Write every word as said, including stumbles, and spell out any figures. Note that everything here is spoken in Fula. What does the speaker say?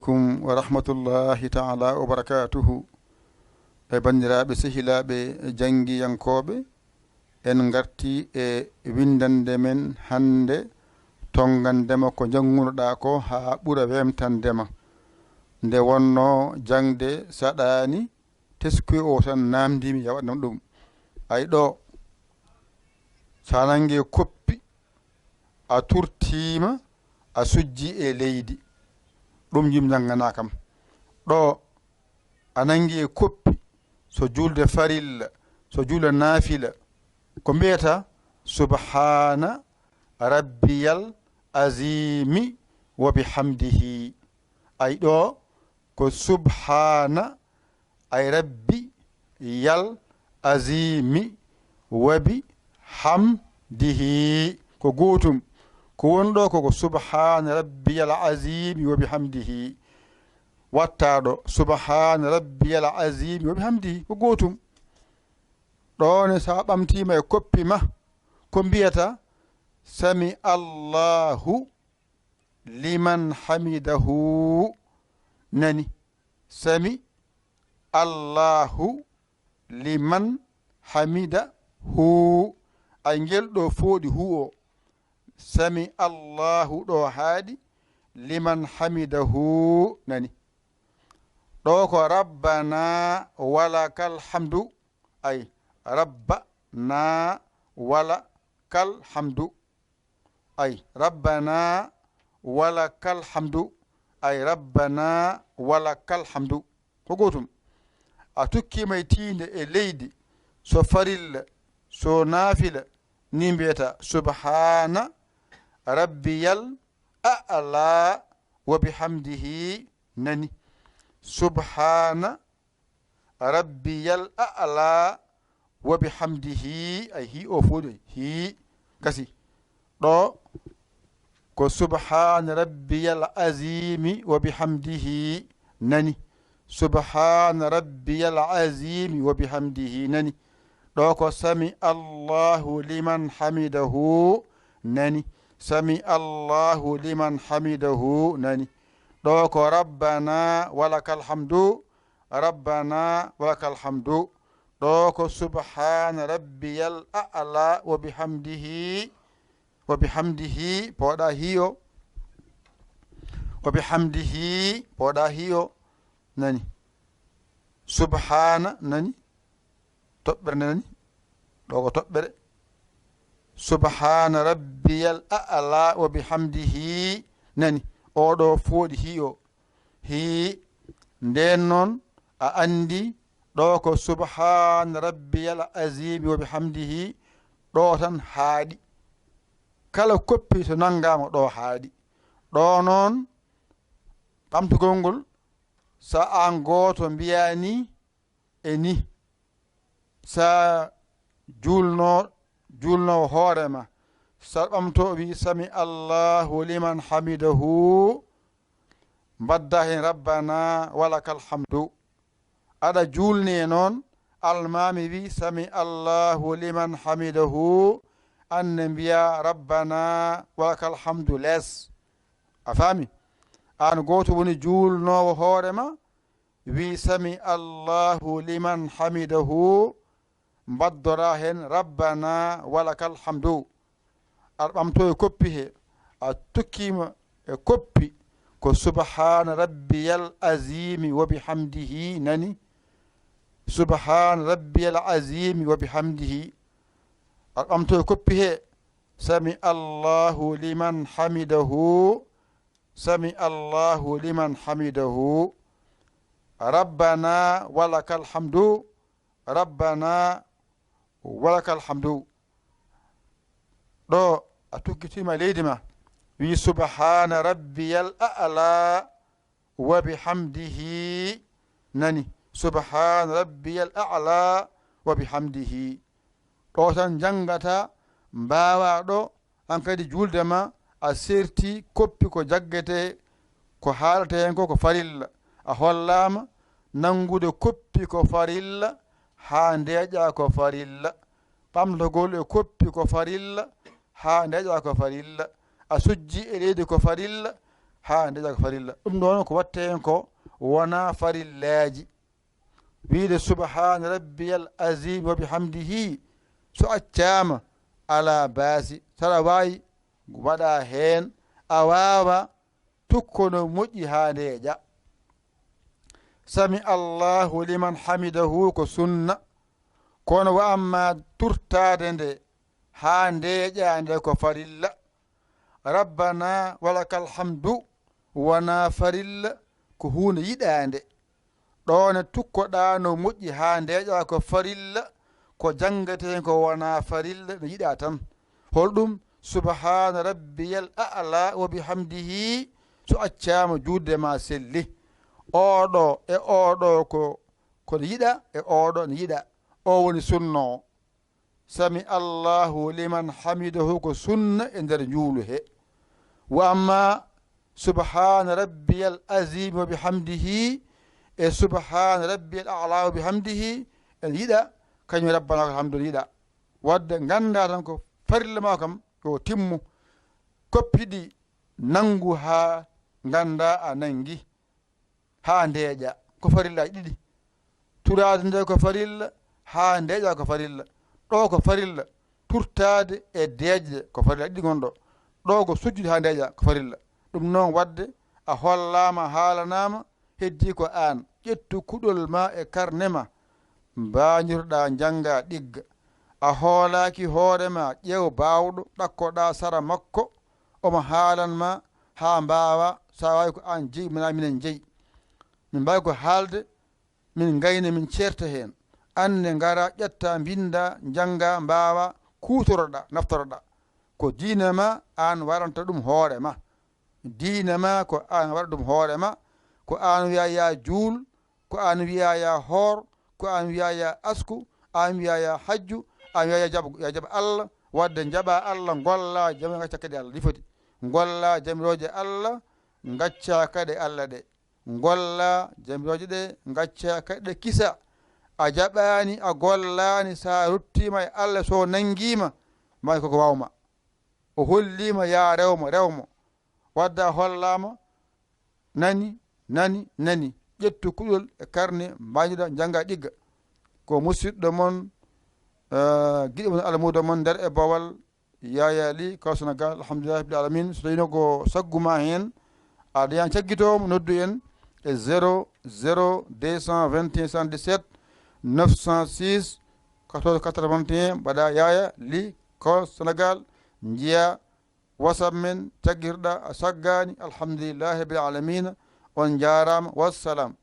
Kum wa rahmatullahi taala wa barakatuhu. E banndiraaɓe, sehilaaɓe, janngiyankooɓe, en ngarti e winndande men hannde, tonngande ma ko njanngunoɗaa ko haa ɓura weemtande ma. Nde wonnoo jaŋde saɗaani, teskuya o tan naamndii mi, ya waɗanam ɗum. Ay ɗo, so a nanngii koppi, a turtiima, a sujji e leydi. Ɗum yim njannganaa kam. Ɗo, a nanngii koppi, so juulde farilla, so juulde naafila, ko mbiyata? Subhaana rabbiyal aziimi wa bihamdihi. Ay ɗo, ko subhaana ay rabbi yal azimi wa bi hamdihi. Ko gootum. Ko woni ɗo ko, ko subhaana rabbiyal azimi wa bi hamdihi. Wattaaɗo subhaana rabbiyal azimi wa bi hamdihi. Ko gootum. Ɗo ne, so a ɓamtiima e koppi ma, ko mbiyata? Sami Allahu liman hamidahu. Nani? Sami Allahu liman hamidahu. Ay, ngel ɗo fooɗi hu o. Sami Allahu ɗo haaɗi, liman hamidahu. Nani? Ɗo ko rabbana walakal hamdu. Ay, rabbana walakal hamdu. Ay, rabbana walakal hamdu. Ay, rabbana walakal hamdu. Ko gootum. A tukkiima e tiinde e leydi, so farilla, so naafila, ni mbiyata, subhaana rabbiyal a'la wa bihamdihi. Nani? Subhaana rabbiyal a'la wa bihamdihi. Ay, hi o fooɗi, hi gasi. Ɗo ko subhaana rabbiyal azimi wa bihamdihi. Nani? Subhaana rabbiyal azimi wa bihamdihi. Nani? Ɗo ko sami Allahu liman hamidahu. Nani? Sami Allahu liman hamidahu. Nani? Ɗo ko rabbana walakal hamdu. Rabbana walakal hamdu. Ɗo ko subhaana rabbiyal a'la wa bihamdihi. Wa bihamdihi, pooɗa hi o. Wa bihamdihi, pooɗa hi o. Nani? Subhaana, nani? Toɓɓere nde nani? Ɗo ko toɓɓere. Subhaana rabbiyal a'la wa bihamdihi. Nani? Oɗo fooɗi hi o. Hi. Nden noon, a anndi, ɗo ko subhaana rabbiyal azimi wa bihamdihi, ɗo tan haaɗi. Kala koppi so nanngaama, ɗo haaɗi. Ɗo noon, ɓamtugol ngol, so aan gooto mbiyaa ni, e ni, sa juulno, juulnoowo hoore ma, sa ɓamto wi, "Sami Allahu liman hamidahu," mbadda heen, "Rabbana walakal hamdu." Aɗa juulne noon, almaami wi, "Sami Allahu liman hamidahu," aan ne mbiya, "Rabbana walakal hamdu," lees. A faami? Aan gooto woni juulnoowo hoore ma, wi, "Sami Allahu liman hamidahu," mbaddora heen, "Rabbana walakal hamdu." Aɗa ɓamto e koppi he, a tokkiima e koppi, ko subhaana rabbiyal azimi wa bihamdihi, nani? Subhaana rabbiyal azimi wa bihamdihi. Aɗa ɓamto e koppi he, "Sami Allahu liman hamidahu," "Sami Allahu liman hamidahu." "Rabbana walakal hamdu." "Rabbana walakal hamdu." Ɗo a tukkitiima leydi ma, wi, "Subhaana rabbiyal a'la wa bihamdihi." Nani? "Subhaana rabbiyal a'la wa bihamdihi." Ɗo tan njanngata, mbaawa ɗo, aan kadi juulde ma, a serti koppi ko jaggete, ko haalata heen ko, ko farilla. A hollaama nanngude koppi ko farilla, haa ndeeƴa ko farilla. Ɓamtogol e koppi ko farilla, haa ndeeƴa ko farilla. A sujji e leydi ko farilla, haa ndeeƴa ko farilla. Ɗum ɗoon ko waɗte heen ko wonaa farillaaji. Wiide subhaana rabbiyal aziim wa bihamdihi, so accaama, alaa baasi, saɗa waawi waɗa heen, a waawa tukko no moƴƴi haa ndeeƴa. Sami Allahu liman hamidahu ko sunna, kono wa amma turtaade nde haa ndeeƴa nde ko farilla. Rabbana walakal hamdu wonaa farilla, ko huunde yiɗaande. Ɗoone tukkoɗaa no moƴƴi haa ndeeƴa ko farilla, ko janngetee ko wonaa farilla no yiɗaa tan. Holɗum? Subhaana rabbiyal a'la wa bihamdihi, so accaama juutde ma selli. Ooɗo e ooɗo ko, ko no yiɗa, e ooɗo no yiɗa. O woni sunno o. Sami Allahu liman hamidahu ko sunna e nder njuulu he. Wa amma subhaana rabbiyal aziim wa bihamdihi e subhaana rabbiyal a'la wa bihamdihi en yiɗa, kañum rabbana ko hamdu yiɗa. Wadde ngannda tan ko farilla ma kam yo timmu, koppi ɗi nanngu haa ngannda a nanngi. Haa ndeeƴa ko farillaaji ɗiɗi. Turaade nde ko farilla, haa ndeeƴa ko farilla. Ɗo ko farilla. Turtaade e deeƴde ko farillaaji ɗiɗi ngonɗo. Ɗo ko sujjude haa ndeeƴa ko farilla. Ɗum noon wadde a hollaama, haalanaama, heddii ko aan. Ƴettu kuɗol ma e karne ma. Mbaajorɗaa njannga ɗigga. A hoolaaki hoore ma, ƴeew baawɗo, ɗakkoɗaa sara makko, omo haalan ma haa mbaawa, so a waawi ko aan jeyi, mona minen jeyi. Min mbaawi ko haalde, min ngayna, min ceerta heen. Aan ne ngara, ƴetta, mbinnda, njannga, mbaawa, kuutoroɗaa, naftoroɗaa. Ko diine ma, aan waɗanta ɗum hoore ma. Diine ma, ko aan waɗa ɗum hoore ma. Ko aan wiya yaa juul, ko aan wiya yaa hoor, ko aan wiya yaa asku, aan wiya yaa hajju, aan wiya yaa jaɓ, yaa jaɓ Allah. Wadde njaɓa Allah, ngolla, jam, ngacca kadi Allah. Ɗi foti. Ngolla jamirooje Allah, ngacca kadi Allah ɗe. Ngolla jamirooje ɗe, ngacca kadi ɗe kisa. A jaɓaani, a gollaani, so a ruttiima e Allah, so nanngiima, ma koko waawma. O holliima yaa rewmo, rewmo. Wadde a hollaama, nani, nani, nani. Ƴettu kuɗol e karne, mbañuɗa, njannga, ɗigga. Ko musidɗo mon, eh, giɗo mon, almuudo mon nder e bowal, Yaya Ly, ko Sénégal, alhamdulillahi rabbil alamin. So tawiino ko saggu ma heen, aɗa yaani caggitoo mo, noddu en e zéro zéro deux cent vingt et un soixante-dix-sept neuf cent six quatorze quatre-vingt-un, mbaɗa Yaya Ly, ko Sénégal, njiya WhatsApp men, caggirɗa a saggaani, alhamdulillahi rabbil alamina, on njaaraama, wassalam.